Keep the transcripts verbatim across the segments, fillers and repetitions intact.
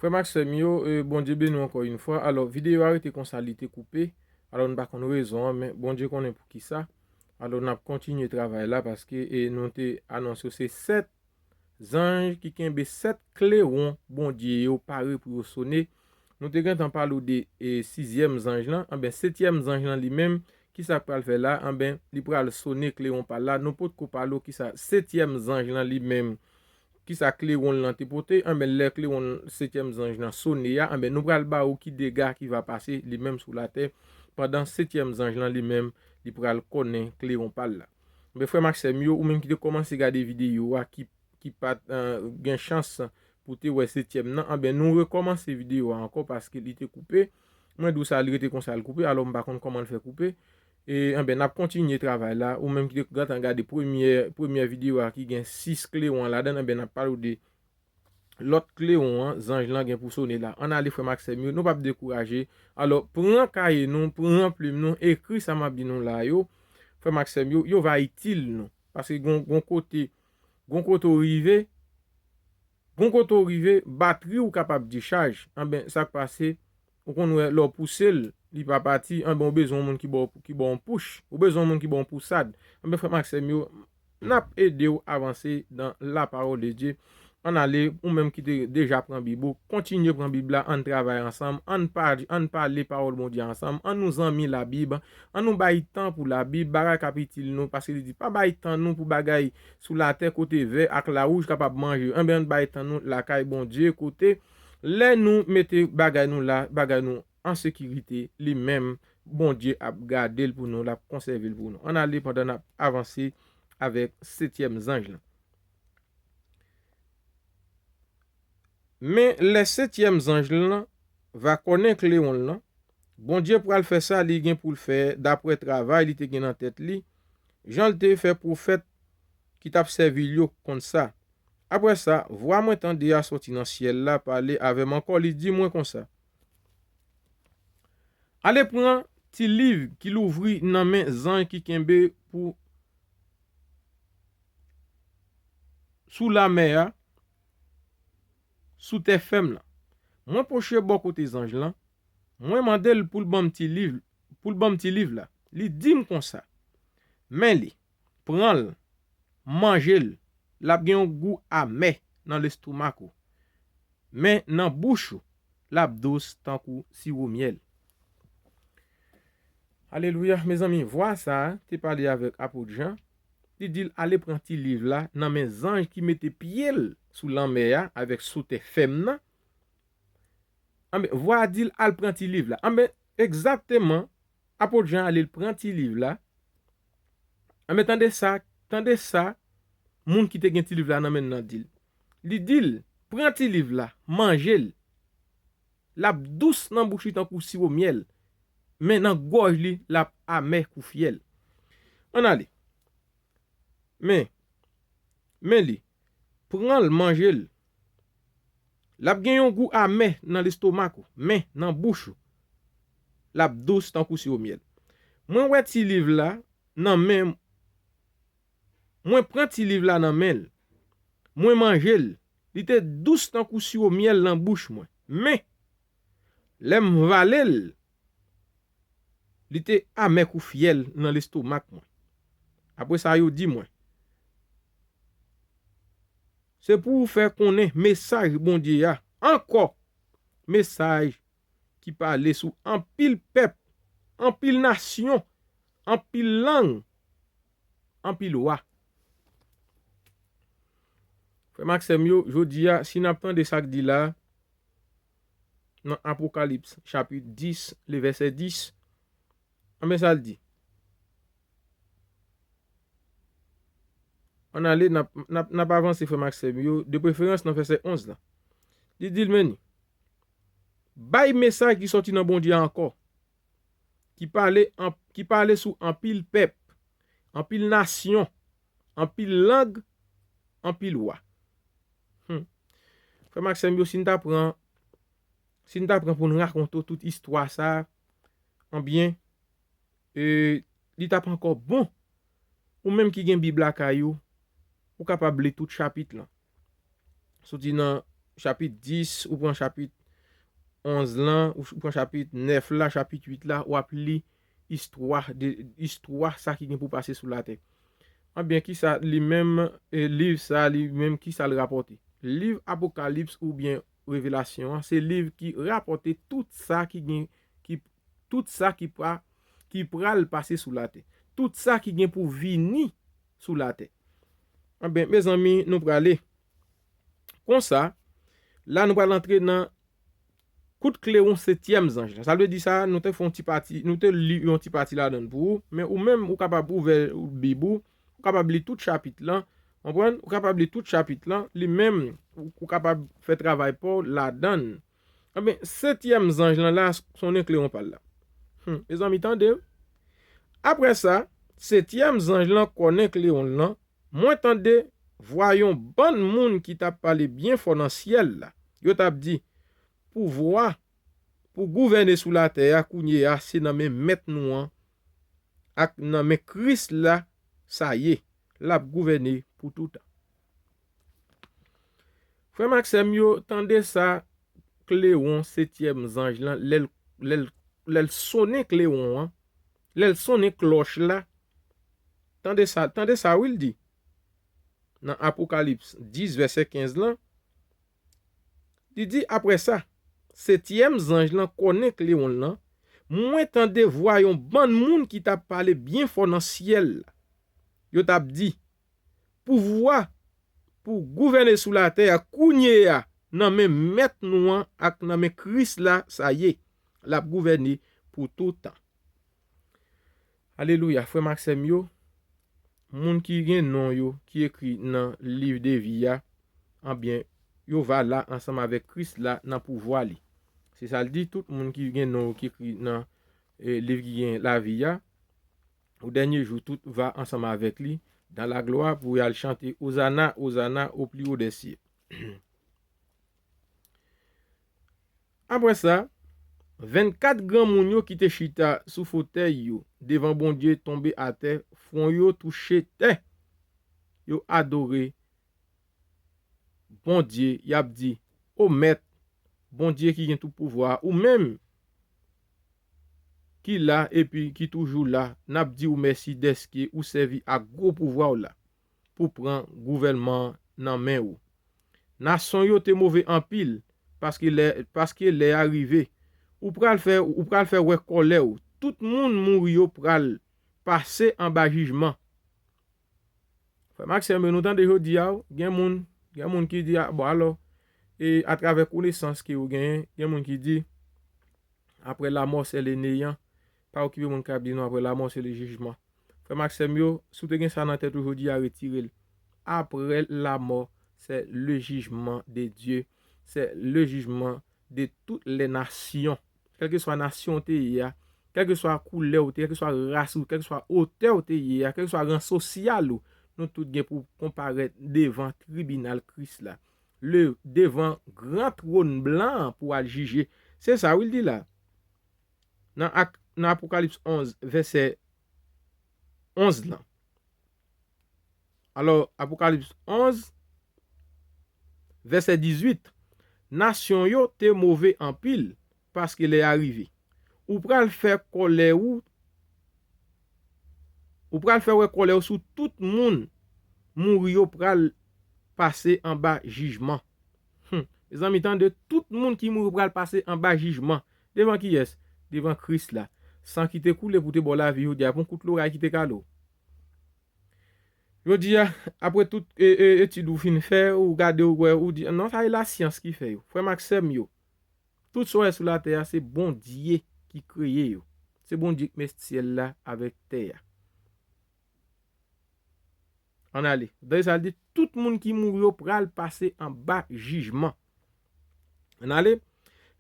Frè m ak sè m yo, e, Bondye beni w ankò yon fwa. Alò, videyo a rete konsa, li te koupe. Alò, nou pa konn rezon an, men Bondye konnen poukisa. Alò, n ap kontinye travay la paske, e, nou te anonse w se sèt zanj ki kenbe sèt klewon Bondye yo pare pou yo sone. Nou te gentan pale w de, e, sizyèm zanj lan. Anben, setyèm zanj lan li menm, kisa k pral fè la? Anben, li pral sone klewon pa l la. Nou potko pale w kisa setyèm zanj lan li menm, kisa klewon l lan te pote. Anben, lè klewon setyèm zanj lan sone a, anben, nou pral ba w ki dega ki va pase li menm sou latè pandan setyèm zanj lan li menm, li pral konnen klewon pa l la. Anben, frè m ak sè m yo, ou menm ki te kòmanse gade videyo a, ki, ki pa t, eh, gen chans pou te wè setyèm nan, anben, nou rekòmanse videyo a ankò paske li te koupe. Mwen di w sa, li rete konsa, l koupe, alò m pa konn kòman l fè koupe. E, anben, n ap kontinye travay la. Ou menm ki te gentan gade premyè, premyè videyo a ki gen sis klewon an ladan l, anben, n ap pale w de lòt klewon an, zanj lan gen pou sone la. Ann ale, frè m ak sè m yo, nou p ap dekouraje. Alò, pran kaye nou, pran plim nou, ekri sa m ap di nou la yo. Frè m ak sè m yo, yo va itil nou. Paske gon, gon kote, gon kote w rive, gon kote w rive, batri w kapab dechaj. Anben, sa k pase, ou konn wè lè w pouse l, li pa pati, anben, ou bezwen yon moun ki ba w, ki ba w yon pouch. Ou bezwen yon moun ki ba w yon pousad. Anben, frè m ak sè m yo, n ap ede w avanse dans la parole de Dieu. Ann ale, ou menm ki te deja pran Bib ou, kontinye pran Bib la, ann travay ansanm, ann pa-, ann pale pawòl Bondye ansanm, ann nou zanmi Labib, ann nou bay tan pou Labib, bagay k ap itil nou, paske li di, pa bay tan nou pou bagay sou latè kote vè ak lawouj kapab manje yo. Anben, ann bay tan nou lakay Bondye, kote lè nou mete bagay nou la, bagay nou an sekirite, li menm, Bondye ap gade l pou nou, l ap konsève l pou nou. Ann ale pandan n ap avanse avèk setyèm zanj lan. Men lè setyèm zanj lan va kònen klewon l lan, Bondye pral fè sa li gen pou l fè dapre travay li te gen nan tèt li, jan l te fè pwofèt ki t ap sèvi l yo konn sa. Apre sa, vwa mwen tande a soti nan syèl la pale avè m ankò, li di mwen konsa, ale pran ti liv ki louvri nan men zanj ki kenbe pou sou lamè a, sou tè fèm lan. Mwen pwoche bò kote zanj lan, mwen mande l pou l ban m ti liv, pou l ban m ti liv la. Li di m konsa, men li, pran l, manje l, l ap gen yon gou amè nan lestomak ou. Men nan bouch ou, l ap dous tankou siwo myèl. Alelouya, mezanmi, vwa sa a te pale avèk apot Jan. Li di l ale pran ti liv la nan men zanj ki mete pye l sou lanmè a avèk sou tè fèm nan. Anben, vwa a di l al pran ti liv la. Anben, egzakteman, apot Jan ale l pran ti liv la. Anben, tande sa, tande sa, moun ki te gen ti liv la nan men l nan di l. Li di l, pran ti liv la, manje l. L ap dous nan bouch li tankou siwo myèl, men nan gòj li, l ap amè kou fyèl. Ann ale. Men, men li, pran l, manje l. L ap gen yon gou amè nan lestomak ou, men nan bouch ou, l ap dous tankou siwo myèl. Mwen wè ti liv la nan men, mwen pran ti liv la nan men l, mwen manje l, li te dous tankou siwo myèl nan bouch mwen. Men, lè m vale l, li te amè kou fyèl nan lestomak mwen. Apre sa, yo di mwen, se pou w fè konnen mesaj Bondye a ankò, mesaj ki pale sou anpil pèp, anpil nasyon, anpil lang, anpil wa. Frè m ak sè m yo, jodi a, si n ap tande sa k di la, nan Apokalips, chapit dis, le vèsè dis, anben sa l di. Ann ale, n ap, n ap, n ap avanse, frè m ak sè m yo, de preferans nan vèsè onz la. Li di l, men ni, bay mesaj ki sòti nan Bondye a ankò, ki pale an, ki pale sou anpil pèp, anpil nasyon, anpil lang, anpil wa. Hmm. Frè m ak sè m yo, si n ta pran, si n ta pran pou n rakonte w tout istwa sa a, anbyen, e, li t ap ankò bon. Ou menm ki gen Bib lakay ou, ou kapab li tout chapit lan. Soti nan chapit dis, ou pran chapit onz lan, ou pran chapit nèf la, chapit uit la, w ap li istwa de, istwa sa ki gen pou pase sou latè. Anbyen, kisa li menm, e, liv sa, li menm, kisa l rapòte? Liv Apokalips oubyen Revelasyon an, se liv ki rapòte tout sa ki gen, ki, tout sa ki pra, ki pral pase sou latè. Tout sa ki gen pou vini sou latè. Anbyen, mezanmi, nou prale. Konsa, la nou pral antre nan kout klewon setyèm zanj la. Sa vle di sa, nou te fè yon ti pati, nou te li yon ti pati ladan l pou ou, men ou menm, ou kapab ouvè Bib ou, ou kapab li tout chapit lan, konprann? Ou kapab li tout chapit lan, li menm, ou, ou kapab fè travay pa w ladan l. Anben, setyèm zanj lan la, sonnen klewon pa l la. Hmm, mezanmi, tande. Apre sa, setyèm zanj lan kònen klewon l lan, mwen tande vwa yon bann moun ki t ap pale byen fò nan syèl la. Yo t ap di, pouvwa pou gouvène sou latè a kounye a se nan men Mèt nou an ak nan men Kris la sa ye. L ap gouvène pou toutan. Frè m ak sè m yo, tande sa klewon setyèm zanj lan, lè l, lè l, lè l sonnen klewon an, lè l sonnen klòch la, tande sa, tande sa, wi, l di. Nan Apokalips dis, vèsè kenz lan, li di, apre sa, setyèm zanj lan kònen klewon l lan, mwen tande vwa yon bann moun ki t ap pale byen fò nan syèl la. Yo t ap di, pouvwa pou gouvène sou latè a kounye a nan men Mèt nou an ak nan men Kris la sa ye. L ap gouvène pou toutan. Alelouya, frè m ak sè m yo, moun ki gen non yo ki ekri nan liv de vi a, anbyen, yo va la ansanm avèk Kris la nan pouvwa li. Se sa l di, tout moun ki gen non yo ki ekri nan, e, liv ki gen lavi a, au dernier jour, tout va ansanm avèk li dans la gloire pou y al chante Ozana, Ozana au plus haut des cieux. Apre sa, vennkat granmoun yo ki te chita sou fotèy yo devan Bondye tonbe atè, fwon yo touche tè. Yo adore Bondye, y ap di, o Mèt, Bondye ki gen tout pouvwa a, ou menm ki la epi ki toujou la, n ap di w mèsi dèske ou sèvi ak gwo pouvwa w la pou pran gouvènman an nan men ou. Nasyon yo te move anpil, paske lè, paske lè a rive. Ou pral fè, ou pral fè wè kòlè w. Tout moun mouri yo pral pase anba jijman. Frè m ak sè m yo, nou tande jodi a, gen moun, gen moun ki di, a, bon, alò, e atravè konesans ke yo genyen, gen moun ki di, après la mort, c'est le néant. Pa okipe moun k ap di nou, après la mort, c'est le jugement. Frè m ak sè m yo, si w te gen sa nan tèt ou jodi a, retire l. Après la mort, c'est le jugement de Dieu. C'est le jugement de toutes les nations. Kèlkeswa nasyon w te ye a, kèlkeswa koulè w te ye, kèlkeswa ras ou, kèlkeswa otè w te ye a, kèlkeswa ran sosyal ou, nou tout gen pou konparèt devan tribinal Kris la. Le, devan gran twòn blan an pou al jije. Se sa, wi, l di la. Nan Ak-, nan Apokalips onz, vèsè onz lan. Alò, Apokalips onz, vèsè dizuit, nasyon yo te move anpil, paske lè a rive. Ou pral fè kòlè ou, ou pral fè wè kòlè ou sou tout moun mouri yo pral pase anba jijman. Hmm. Mezanmi, tande, tout moun ki mouri pral pase anba jijman. Devan kiyès? Devan Kris la. San ki te koule pou te ba w lavi jodi a, pou yon kout loray ki te kale w. Jodi a, apre tout, e, e, etid ou fin fè, ou gade, ou wè, ou di, non, sa e lasyans ki fè yo. Frè m ak sè m yo, tout sa w wè sou latè a, se Bondye ki kreye yo. Se Bondye ki met syèl la avèk tè a. Ann ale. Dayè sa l di, tout moun ki mouri yo pral pase anba jijman. Ann ale.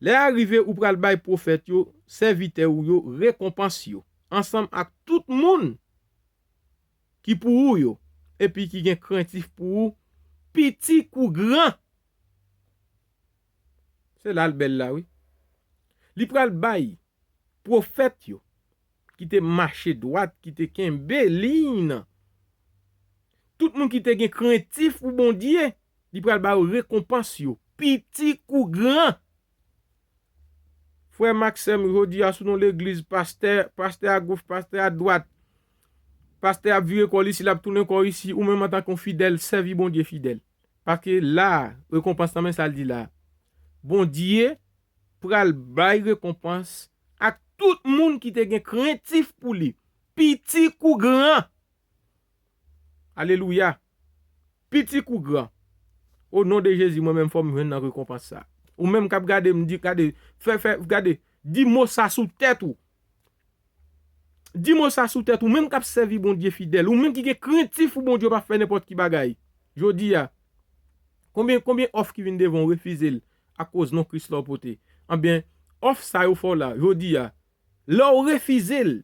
Lè a rive, ou pral bay pwofèt yo, sèvitè ou yo, rekonpans yo, ansanm ak tout moun ki pou ou yo, epi ki gen krentif pou ou, piti kou gran. Se la l bèl la, wi. Li pral bay pwofèt yo, ki te mache dwat, ki te kenbe liy nan. Tout moun ki te gen krentif pou Bondye, li pral ba yo rekonpans yo. piti kou gran. Frè m ak sè m, jodi a sou non legliz, pastè, pastè a goch, pastè a dwat, pastè ap vire kò l isi, l ap tounen kò l isi, ou menm antanke yon fidèl, sèvi Bondye fidèl. Paske la, rekonpans nan men sa l di la. Bondye pral bay rekonpans ak tout moun ki te gen krentif pou li, piti kou gran. Alelouya. Piti kou gran. O non de Jezi, mwen menm fò m jwenn nan rekonpans sa. Ou menm k ap gade m, di, gade, fè, fè, gade, di mo sa sou tèt ou. Di mo sa sou tèt ou, menm k ap sèvi Bondye fidèl, ou menm ki gen krentif pou Bondye, w p ap fè nenpòt ki bagay. Jodi a, konbyen, konbyen òf ki vin devan w refize l akoz non Kris la w pote? Anben, òf sa yo fè w la, jodi a, lè w refize l,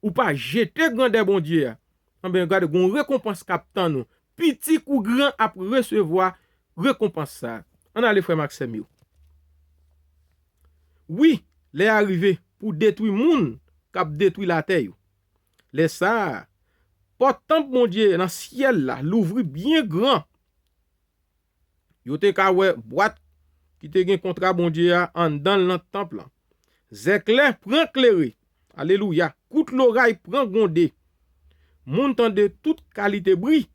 ou pa jete grandè Bondye a, anben, gade, gon rekonpans k ap tann ou. Piti kou gran ap resevwa rekonpans sa a. Ann ale, frè m ak sè m yo. Wi, lè a rive pou detwi moun k ap detwi latè yo. Lè sa a, pòt tanp Bondye nan syèl la louvri byen gran. Yo te ka wè bwat ki te gen kontra Bondye a anndan l nan tanp lan. Zèklè pran klere. Alelouya. Kout loray pran gwonde. Moun tande tout kalite bri.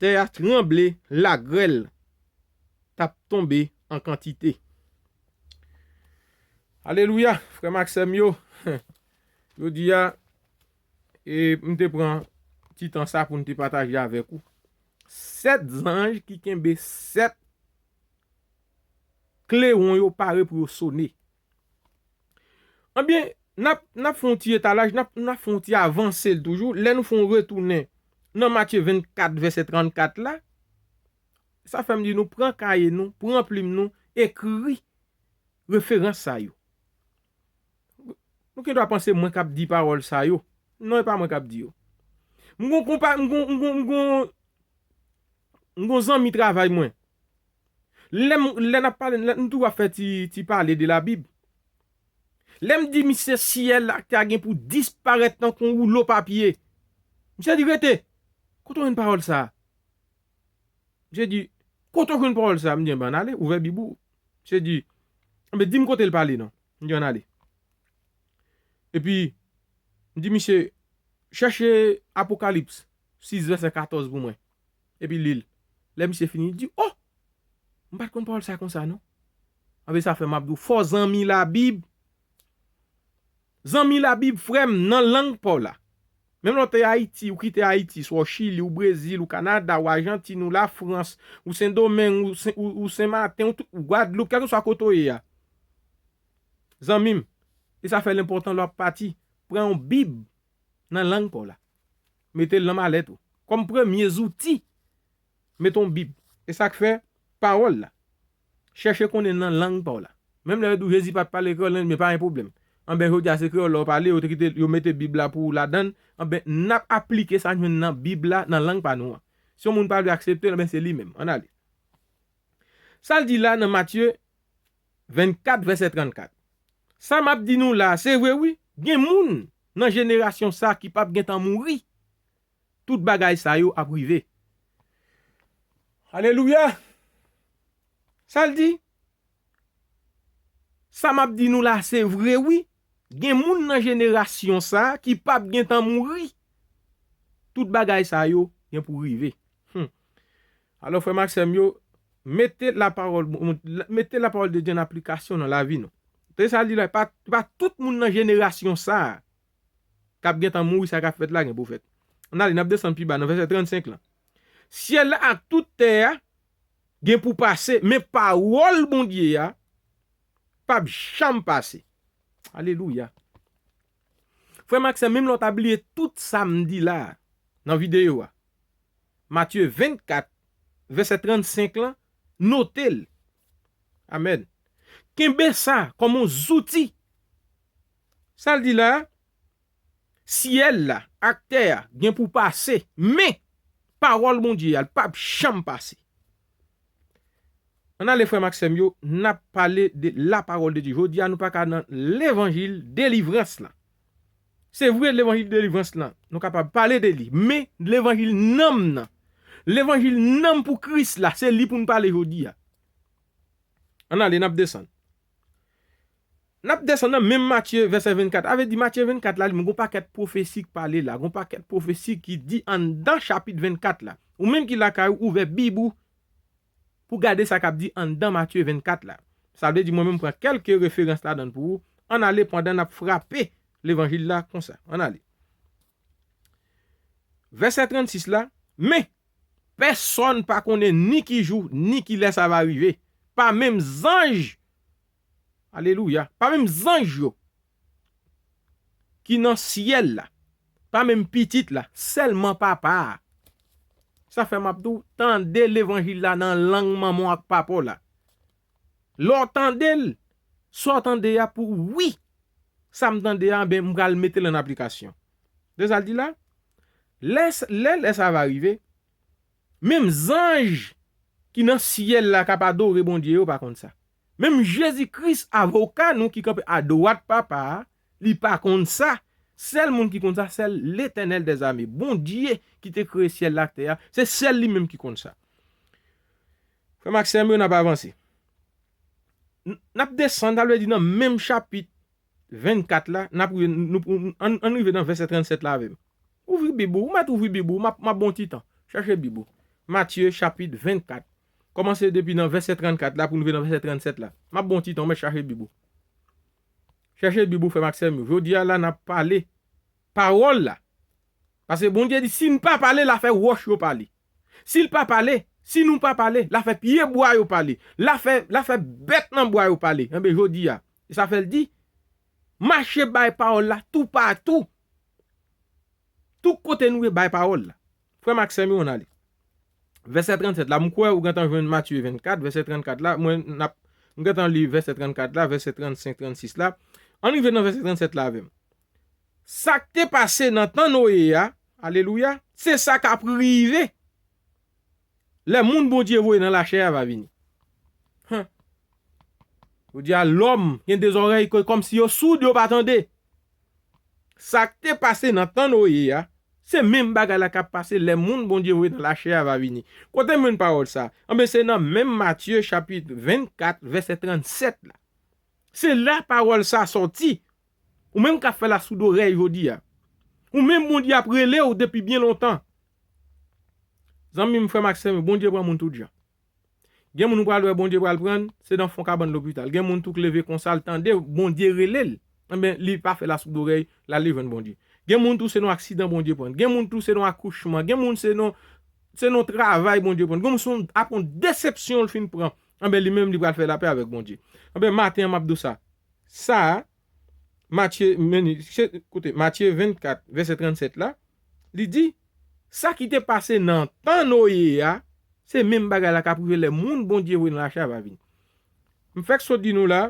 Tè a tranble, lagrèl t ap tonbe an kantite. Alelouya, frè m ak sè m yo. Jodi a, e, m te pran ti tan sa pou n te pataje avèk ou. Sèt zanj ki kenbe sèt klewon yo pare pou yo sone. Anbyen, n ap, n ap fè yon ti etalaj, n ap, n ap fè yon ti avanse l toujou. Lè nou fè yon retounen nan Matye vennkat, vèsè trannkat la, sa fè m di nou, pran kaye nou, pran plim nou, ekri referans sa yo. Nou gen dwa panse mwen k ap di pawòl sa yo. Non, e pa mwen k ap di yo. M gon konpa, m gon, m gon, m gon, m gon zanmi travay mwen. Lè m, lè n ap pale, lè m toujou ap fè ti, ti pale de Labib. Lè m di misye syèl ak tè a gen pou disparèt tankou yon woulo papye. Misye di, "Rete! Kote w jwenn pawòl sa a?" Misye di, "Kote w jwenn pawòl sa a?" M di, "Anben, ann ale, ouvè Bib ou." Misye di, "Anben, di m kote l pale non." M di, "Ann ale." Epi, m di misye, "Chèche Apokalips sis vèsè katòz pou mwen." Epi li li l. Lè misye fini, li di, "O! M pa t konn pawòl sa konsa non." Anben, sa fè m ap di w, fò zanmi Labib. Zanmi Labib, frè m, nan lang pa w la. Menm lè w te Ayiti, ou kite Ayiti, swa w Chili, ou Brezil, ou Kanada, ou Ajantin, ou Lafrans, ou Sendomeng, ou Sen, ou, ou Senmaten, ou, ou Gwadloup, kèlkeswa kote w ye a. Zanmi m, e sa fè l enpòtan lè w ap pati, pran yon Bib nan lang pa w la. Mete l nan malèt ou. Kòm premye zouti, mete yon Bib. E sa k fè pawòl la. Chèche konnen nan lang pa w la. Menm lè yo di w Jezi pa t pale kreyòl, men pa gen pwoblèm. Anben, jodi a se kreyòl la w pale, yo te kite, yo mete Bib la pou ou ladan l. Anben, n ap aplike sa n jwenn nan Bib la nan lang pa nou an. Si yon moun pa vle aksepte l, anben, se li menm. Ann ale. Sa l di la nan Matye vennkat, vèsè trannkat. Sa m ap di nou la a, se vre wi, gen moun nan jenerasyon sa a ki p ap gentan mouri. Tout bagay sa yo ap rive. Alelouya! Sa l di? Sa m ap di nou la, se vre wi. Gen moun nan jenerasyon sa a ki p ap gentan mouri. Tout bagay sa yo gen pou rive. Hmm. Alò, frè m ak sè m yo, mete lapawòl, mete lapawòl de Dye an aplikasyon nan lavi nou. Tande sa l di la, pa, pa tout moun nan jenerasyon sa a k ap gentan mouri, sa k ap fèt la gen pou fèt. Ann ale, n ap desann pi ba nan vèsè trannsenk lan. Syèl la ak tout tè a gen pou pase, men pawòl Bondye a p ap janm pase. Alelouya. Frè m ak sè m, menm lè w ta bliye tout sa m di la a, nan videyo a, Matye vennkat, vèsè trannsenk lan, note l. Amèn. Kenbe sa kòm yon zouti. Sa l di la a, syèl la ak tè a gen pou pase, men pawòl Bondye a, l p ap janm pase. Ann ale, frè m ak sè m yo, n ap pale de lapawòl de Dye. Jodi a, nou pa ka nan levanjil delivrans lan. Se vre, levanjil delivrans lan, nou kapab pale de li, men levanjil nanm nan, levanjil nanm pou Kris la, se li pou n pale jodi a. Ann ale, n ap desann. N ap desann nan menm Matye vèsè vennkat. A vle di Matye vennkat la, li menm, gon pakèt pwofesi k pale la. Gon pakèt pwofesi ki di anndan chapit vennkat la. Ou menm ki lakay ou, ouvè Bib ou pou gade sa k ap di anndan Matye vennkat la. Sa vle di mwen menm pran kèlke referans ladan l pou ou. Ann ale pandan n ap frape levanjil la konsa. Ann ale. Vèsè trannsis la, men pèsonn pa konnen ni ki jou, ni ki lè sa va rive. Pa menm zanj, alelouya, pa menm zanj yo ki nan syèl la, pa menm pitit la, sèlman papa a. Sa fè m ap di w, tande levanjil la nan lang manman w ak papa w la. Lè w tande l, sa w tande a pou wi, sa m tande a, ben, m pral mete l an aplikasyon. Se sa l di la? Lè, lè, lè sa va rive, menm zanj ki nan syèl la k ap adore Bondye yo pa konn sa. Menm Jezi Kris, avoka nou ki kanpe adwat Papa a, li pa konn sa. Sèl moun ki konn sa, sèl Letènèl dèzame, Bondye ki te kreye syèl la ak tè a. Se sèl li menm ki konn sa. Frè m ak sè m yo, n ap avanse. N, n ap desann, sa vle di nan menm chapit vennkat la, n ap rive, nou, nou, ann, ann rive nan vèsè trannsèt la avè m. Ouvri Bib ou, ou mèt ouvri Bib ou, m ap, m ap ba w ti tan. Chèche Bib ou. Matye chapit vennkat. Kòmanse depi nan vèsè trannkat la pou n rive nan vèsè trannsèt la. M ap ba w ti tan, ou mèt chèche Bib ou. Chèche Bib ou, frè m ak sè m yo. Jodi a la, n ap pale pawòl la. Paske Bondye di, si n pa pale, l a fè wòch yo pale. Si l pa pale, si nou pa pale, l a fè pyebwa yo pale. L a fè, l a fè bèt nan bwa yo pale. Enben, jodi a, e sa fè l di, mache bay pawòl la toupatou. Tout kote nou ye, bay pawòl la. Frè m ak sè m yo, ann ale. Vèsè trannsèt la, m kwè ou gentan jwenn Matye vennkat, vèsè trannkat la, mwen n ap, m gentan li vèsè trannkat la, vèsè trannsenk, trannsis la. Ann rive nan vèsè trannsèt la avè m. Sa k te pase nan tan Noye a, alelouya, se sa k ap rive lè moun Bondye voye nan lachè a va vini. Hum. Jodi a, lòm gen de zòrèy ke kòmsi yo soud, yo pa tande. Sa k te pase nan tan Noye a, se menm bagay la k ap pase lè moun Bondye voye nan lachè a va vini. Kote m jwenn pawòl sa? Anben, se nan menm Matye chapit vennkat, vèsè trannsèt la. Se la pawòl sa sòti. Ou menm k ap fè lasoudorèy jodi a. Ou menm Bondye ap rele w depi byen lontan. Zanmi m, frè m ak sè m, Bondye pran moun tout jan. Gen moun ou pral wè Bondye pral pran l, se nan fon kabann lopital. Gen moun tou k leve konsa, l tande Bondye rele l. Enben, li pa fè lasoudorèy, l ale jwenn Bondye. Gen moun tou se nan aksidan Bondye pran l. Gen moun tou se nan akouchman. Gen moun se nan, se nan travay Bondye pran l. Gen moun se yon, apre yon desepsyon l fin pran. Enben, li menm li pral fè lapè avèk Bondye. Enben, maten an, m ap di w sa. Sa a, Matye, men, se, koute, Matye vennkat, vèsè trannsèt la, li di, sa ki te pase nan tan Noye a, se menm bagay la k ap rive lè moun Bondye voye nan lachè a va vini. M fèk sot di nou la,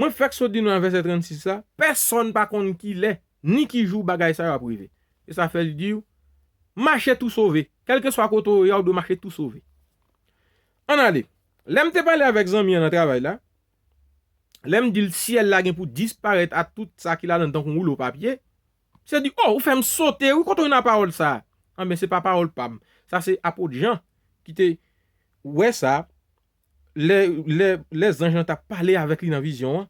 mwen fèk sot di nou nan vèsè trannsis la, pèsonn pa konn ki lè, ni ki jou bagay sa yo ap rive. E sa fè li di w, mache tou sove. Kèlkeswa kote w ye a, ou dwe mache tou sove. Ann ale. Lè m te pale avèk zanmi an nan travay la, lè m di l syèl la gen pou disparèt ak tout sa ki ladan l tankou yon woulo papye, misye di, "O, ou fè m sote, wi, kote w jwenn pawòl sa a?" Anben, se pa pawòl pa m. Sa se apot Jan ki te wè sa, lè, lè, lè zanj lan t ap pale avèk li nan vizyon an.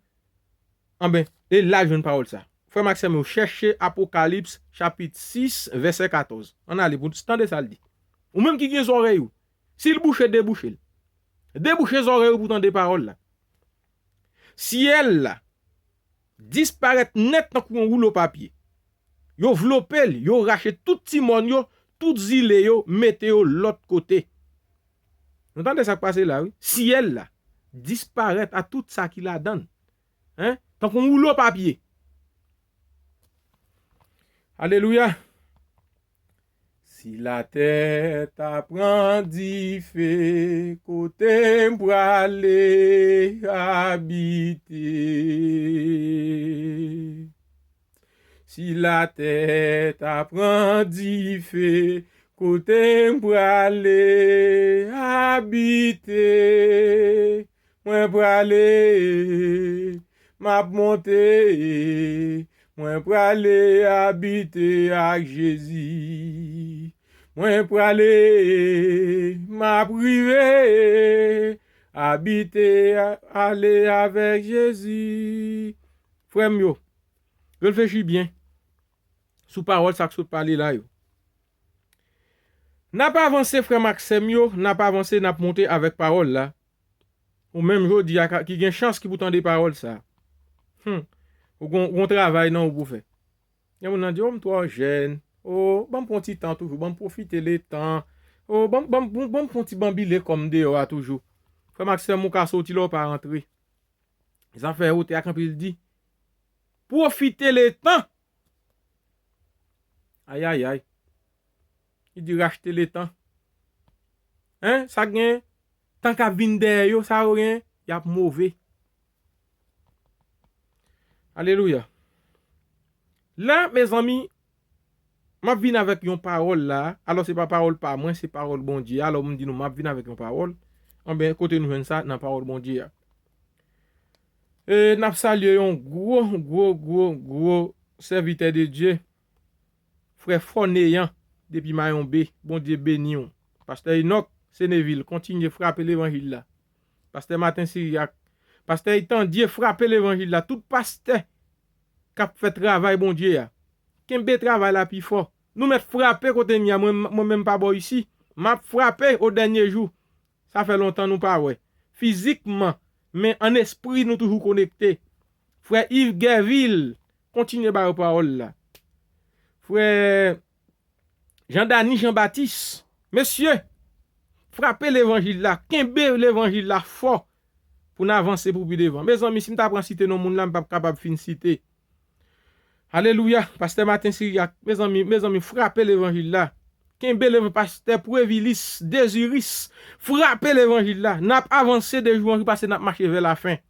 Anben, e la l jwenn pawòl sa. Frè m ak sè m yo, chèche Apokalips chapit sis, vèsè katòz. Ann ale pou n tande sa l di. Ou menm ki gen zòrèy ou, si l bouche, debouche l. Debouche zòrèy ou pou tande pawòl la. Syèl la disparèt nèt tankou yon woulo papye. Yo vlope l, yo rache tout ti mòn yo, tout zile yo, mete yo lòt kote. Nou tande sa k pase la, wi. Syèl la disparèt ak tout sa ki ladan l. Hein? Tankou yon woulo papye. Alelouya. Si latè ta pran dife, kote m prale abite? Si latè ta pran dife, kote m prale abite? Mwen prale, m ap monte, mwen prale abite ak Jezi. Mwen prale, m ap rive, Abite, a- ale avèk Jezi. Frè m yo, reflechi byen sou pawòl sa k sot pale la yo. N ap avanse, frè m ak sè m yo, n ap avanse, n ap monte avèk pawòl la. Ou menm jodi a ka- ki gen chans ki pou tande pawòl sa. Hmm. Ou gon, ou gon travay nan ou pou fè. Gen moun nan di, "O, m twò jèn. O, ban m pran ti tan toujou, ban m pwofite letan. O, ban, ban, ban, ban m pran ti banbile kò m deyò a toujou." Frè m ak sè m, ou ka soti la, ou pa rantre. Zafè ou te ak anpil di. Pwofite letan. Ayayay. Li di rachte letan. Hein? Sa gen tan k ap vin dèyè yo, sa yo gen, y ap move. Alelouya. La, mezanmi, m ap vin avèk yon pawòl la. Alò, se pa pawòl pa mwen, se pawòl Bondye. Alò, m di nou, m ap vin avèk yon pawòl. Anben, kote nou jwenn sa? Nan pawòl Bondye a. E n ap salye yon gwo, gwo, gwo, gwo sèvitè de Dye, frè Fòneyan, depi Mayonbe. Bondye beni w. Pastè Enòk Senevil, kontinye frape levanjil la. Pastè Maten Siryak, pastè Etandye, frape levanjil la. Tout pastè k ap fè travay Bondye a, kenbe travay la pi fò. Nou mèt frape kote n ye a. Mwen, mwen menm pa bò isi. M ap frape o dènye jou. Sa fè lontan nou pa wè. Fizikman, men an espri nou toujou konekte. Frè Yves Guervil, kontinye ba yo pawòl la. Frè Jean Dany Jean Baptiste, mesye, frape levanjil la, kenbe levanjil la fò pou n avanse pou pi devan. Mezanmi, si m ta pran site non moun la, m p ap kapab fin site. Alelouya, pastè Maten Siryak, mezanmi, mezanmi, frape levanjil la. Kenbe levanjil, pastè Previlis, Deziris, frape levanjil la. N ap avanse de jou an jou pase, n ap mache vè lafen.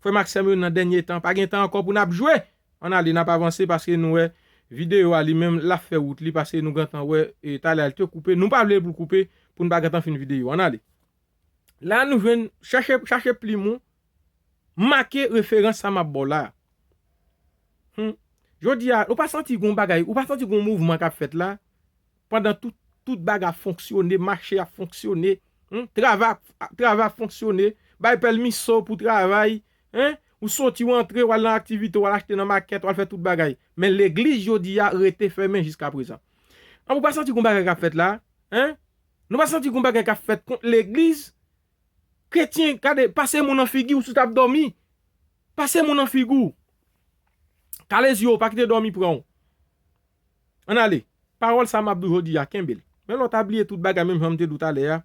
Frè m ak sè m yo, nan dènye tan, pa gen tan ankò pou n ap jwe. Ann ale, n ap avanse paske nou wè videyo a li menm, l ap fè wout li paske nou gentan wè, e, talè a l te koupe. Nou pa vle l pou l koupe, pou n pa gentan fin videyo. Ann ale. La nou jwenn, chache, chache plim ou, make referans sa m ap ba w la. Hmm. Jodi a, ou pa santi gon bagay, ou pa santi gon mouvman k ap fèt la? Pandan tout, tout bagay ap fonksyone, mache ap fonksyone, hmm, travay, travay ap fonksyone, bay pèmiso pou travay, hein? Ou soti, ou antre, ou al nan aktivite, ou al achte nan makèt, ou al fè tout bagay. Men legliz jodi a rete fèmen jiska prezan. An, ou pa santi gon bagay k ap fèt la? Hein? Nou pa santi gon bagay k ap fèt kont legliz? Kretyen, gade, pase moun nan figi w si w t ap dòmi. Pase moun nan figi w. Kale zye w, pa kite dòmi pran w. Ann ale. Pawòl sa m ap di w jodi a, kenbe l. Men lè w ta bliye tout bagay, menm jan m te di w talè a.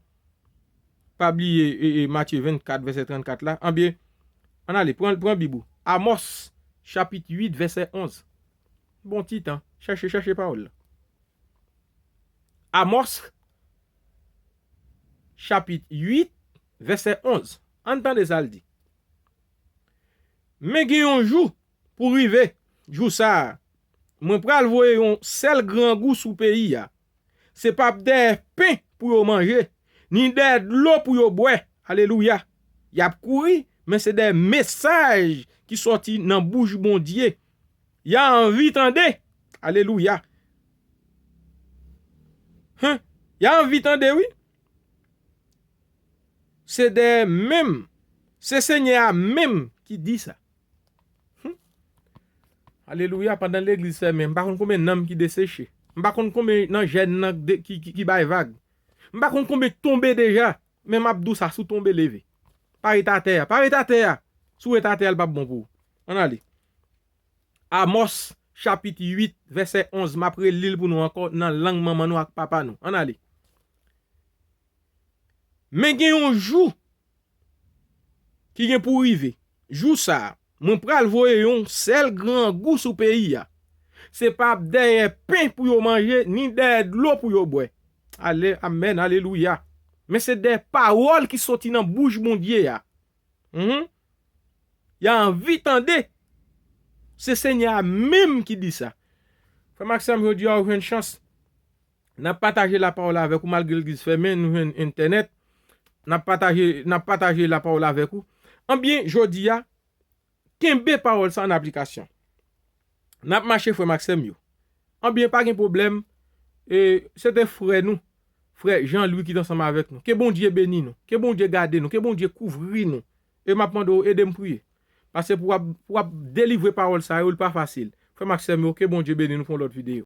Pa bliye, e, e, Matye vennkat, vèsè trannkat la. Anbyen, ann ale, pran, pran Bib ou. Amòs, chapit uit, vèsè onz. Bon ti tan. Chèche, chèche pawòl la. Amòs, chapit uit, vèsè onz. Ann tande sa l di. Men gen yon jou pou rive, jou sa a, mwen pral voye yon sèl grangou sou peyi a. Se p ap dèyè pen pou yo manje, ni dèyè dlo pou yo bwè. Alelouya! Y ap kouri, men se dèyè mesaj ki sòti nan bouch Bondye. Y a anvi tande. Alelouya! Hen? Y a anvi tande, wi. Se dèyè menm, se Senyè a menm ki di sa. Hmm. Alelouya, pandan legliz fèmen, m pa konn konbyen nanm ki deseche. M pa konn konbyen nan jèn nan de, ki, ki, ki bay vag. M pa konn konbyen k tonbe deja, men m ap di w sa, si w tonbe, leve. Pa ret atè a, pa ret atè a. Si w ret atè a, l p ap bon pou ou. Ann ale. Amòs, chapit uit, vèsè onz, m ap reli l pou nou ankò nan lang manman nou ak papa nou. Ann ale. Men gen yon jou ki gen pou rive. Jou sa a, mwen pral voye yon sèl grangou sou peyi a. Se p ap dèyè pen pou yo manje, ni dèyè dlo pou yo bwè. Ale, amèn, alelouya. Men se dèyè pawòl ki soti nan bouch Bondye a. Mhm. Y a anvi tande. Se Senyè a menm ki di sa. Frè m ak sè m, jodi a, ou jwenn chans. N ap pataje lapawòl avèk ou, malgre legliz fèmen, nou jwenn entènèt. N ap pataje, n ap pataje lapawòl avèk ou. Anbyen, jodi a, kenbe pawòl sa an aplikasyon. N ap mache, frè m ak sè m yo. Anbyen, pa gen pwoblèm. E, se te frè nou. Frè Jean Louis ki t ansanm avèk nou. Ke Bondye beni nou. Ke Bondye gade nou. Ke Bondye kouvri nou. E m ap mande w ede m priye. Paske pou w ap, pou w ap delivre pawòl sa yo, li pa fasil. Frè m ak sè m yo, ke Bondye beni nou pou yon lòt videyo.